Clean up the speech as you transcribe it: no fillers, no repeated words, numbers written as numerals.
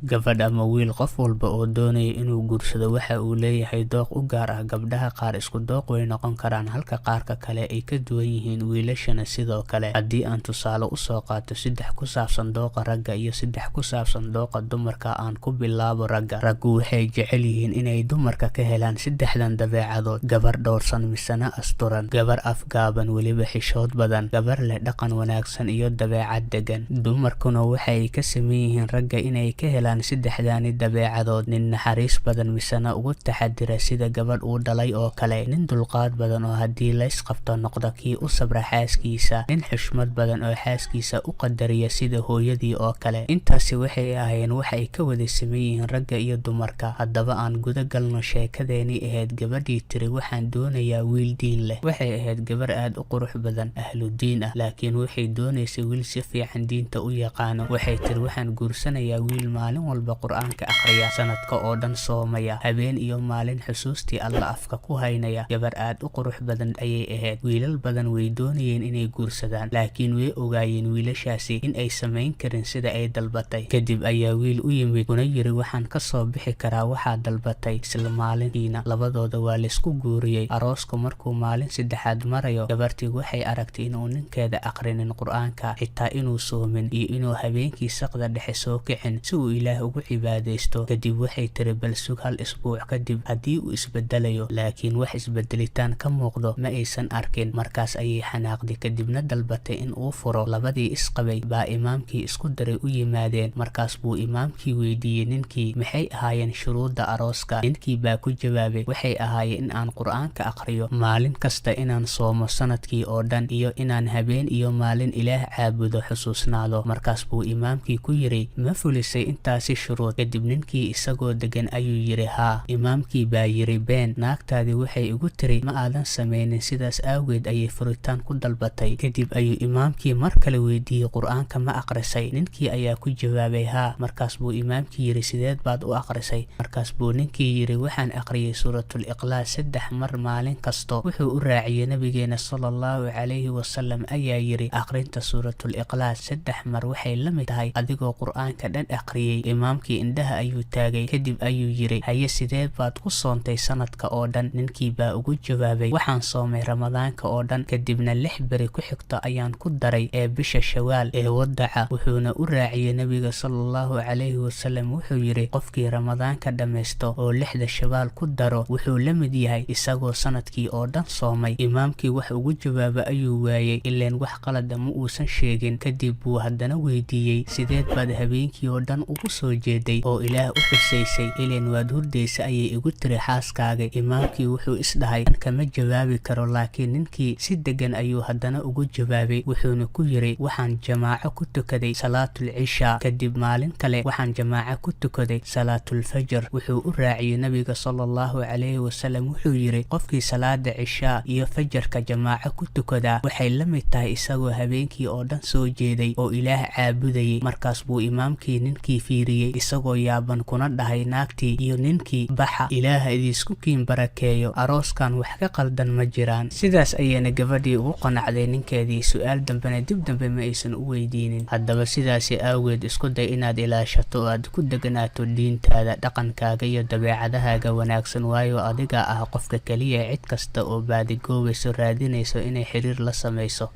Gabadh ama wiil, qof walba oo doonaya inuu guursado waxa uu leeyahay dooq u gaar ah. Gabdhaha qaar isku dooq way noqon karaan, halka qaarka kale ay ka duwan yihiin, wiilashana sidoo kale. Haddii aan tusaale usoo qaato saddex ku saabsan dooqa ragga iyo saddex ku saabsan dooqa dumarka, aan ku bilaabo ragga. Raggu waxay jecel yihiin inay dumarka ka helaan saddexdan dabeecadood: gabar dhowrsan misena asturan, gabar afgaaban weliba xishood badan, gabar leh dhaqan wanaagsan iyo dabeecad degan. Dumarkuna waxay ka siman yihiin ragga inay ka helaan saddexdaani dabeecadood: nin naxariis badan misena ugu taxadira sida gabadh uu dhalay oo kale, nin dulqaad badan oo haddii laysqabto noqda kii u sabra xaaskiisa, nin xushmad badan oo xaaskiisa u qadariya sida hooyadii oo kale. Intaasi waxay ahaayeen waxa ay ka wada siman yihiin ragga iyo dumarka. Haddaba aan guda galno sheekadeenii ahayd gabadhii tiri, "Waxaan doonayaa wiil diin leh." Waxay ahayd gabar aad u qurux badan, ahlu diin ah, laakiin waxay doonaysay wiil si fiican diinta u yaqaano. Waxay tiri, "Waxaan guursanayaa wiil maalin walba Qur-aanka akhriya, sanadka oo dhan soomaya, habeen iyo maalin xusuustii Alla afka ku haynaya." Gabar aad u qurux badan ayay ahayd. Wiilal badan way doonayeen inay guursadaan, laakiin way ogaayeen wiilashaasi in ay samayn karin sida ay dalbatay. Kadib ayaa wiil u yimid, kuna yiri, "Waxaan kasoo bixi karaa waxaad dalbatay." Isla maalintiina labadooda waa laysku guuriyey. Aroosku markuu maalin saddexaad marayo, gabartii waxay aragtay inuu ninkeeda aqrinin Qur-aanka, xitaa inuu soomin iyo inuu habeenkii saqda dhexe soo kicin si uu Ilaah ugu cibaadaysto. Kadib waxay tiri, "Bal sug hal isbuuc kadib haddii uu isbedelayo." Laakiin wax isbedelitaan ka muuqdo ma aysan arkin. Markaas ayay xanaaqday, kadibna dalbatay in uu furo. Labadii isqabay baa imaamkii isku daray u yimaadeen. Markaas buu imaamkii weydiiyey ninkii, "Maxay ahaayeen shuruudda arooska?" Ninkii baa ku jawaabay, "Waxay ahaayeen in aan Qur-aanka aqriyo maalin kasta, inaan soomo sanadkii oo dhan, iyo inaan habeen iyo maalin Ilaah caabudo, xusuusnaado." Markaas buu imaamkii ku yiri, "Ma fulisay intaasi shuruud?" Kadib ninkii isagoo degan ayuu yiri, "Haa." Imaamkii baa yiri, "Been! Naagtaadii waxay igu tiri ma aadan samaynin, sidaas awgeed ayay furitaan ku dalbatay." Kadib ayuu imaamkii mar kale weydiiyey, "Qur-aanka ma aqrisay?" Ninkii ayaa ku jawaabay, "Haa." Markaas buu imaamkii yiri, "Sideed baad u aqrisay?" Markaas buu ninkii yiri, "Waxaan aqriyay Suuratul Ikhlaas saddex mar maalin kasto." Wuxuu u raaciyey, "Nabigeena sala Allahu calayhi wasalam ayaa yiri, aqrinta Suuratul Ikhlaas saddex mar waxay la mid tahay adigoo Qur-aanka dhan aqriyey." Imaamkii indhaha ayuu taagay. Kadib ayuu yiri, "Haye, sidee baad ku soontay sanadka oo dhan?" Ninkii baa ugu jawaabay, "Waxaan soomay Ramadaanka oo dhan, kadibna 6 beri ku xigto ayaan ku daray ee bisha Shawaal ee wadaca." Wuxuuna u raaciyey, "Nabiga sala Allahu calayhi wasalam wuxuu yiri, qofkii Ramadaanka dhammaysto oo lixda Shawaal ku daro wuxuu la mid yahay isagoo sanadkii oo dhan soomay." Imaamkii wax ugu jawaaba ayuu waayey, ileen wax qalada ma uusan sheegin. Kadib buu haddana weydiiyey, "Sideed baad habeenkii oo dhan ugu soo jeeday oo Ilaah u xusaysay? Ileen waad hurdaysa ayay igu tiri xaaskaaga." Imaamkii wuxuu isdhahay, "Kan kama jawaabi karo." Laakiin ninkii si degan ayuu haddana ugu jawaabay, wuxuuna ku yiri, "Waxaan jamaaco ku tukaday salaatul cishaa, kadib maalin kale waxaan jamaaco ku tukaday salaatul fajr." Wuxuu u raaciyey, "Nabiga sala Allahu calayhi wasalam wuxuu yiri, qofkii salaada cishaa iyo fajarka jamaaco ku tukadaa waxay la mid tahay isagoo habeenkii oo dhan soo jeeday oo Ilaah caabudayay." Markaas buu imaamkii ninkii fiiriyey isagoo yaaban, kuna dhahay naagtii iyo ninkii, "Baxa, Ilaaha idiisku kiin barakeeyo, arooskan wax ka qaldan ma jiraan." Sidaas ayayna gabadhii ugu qanacday ninkeedii, su-aal dambena dib dambe ma aysan u weydiinin. Haddaba sidaasi awgeed isku day inaad ilaashato oo aad ku deganaato diintaada, dhaqankaaga iyo dabeecadahaaga wanaagsan, waayo adiga ah qofka keliya cid kasta oo baadigoobayso raadinayso inay xiriir la samayso.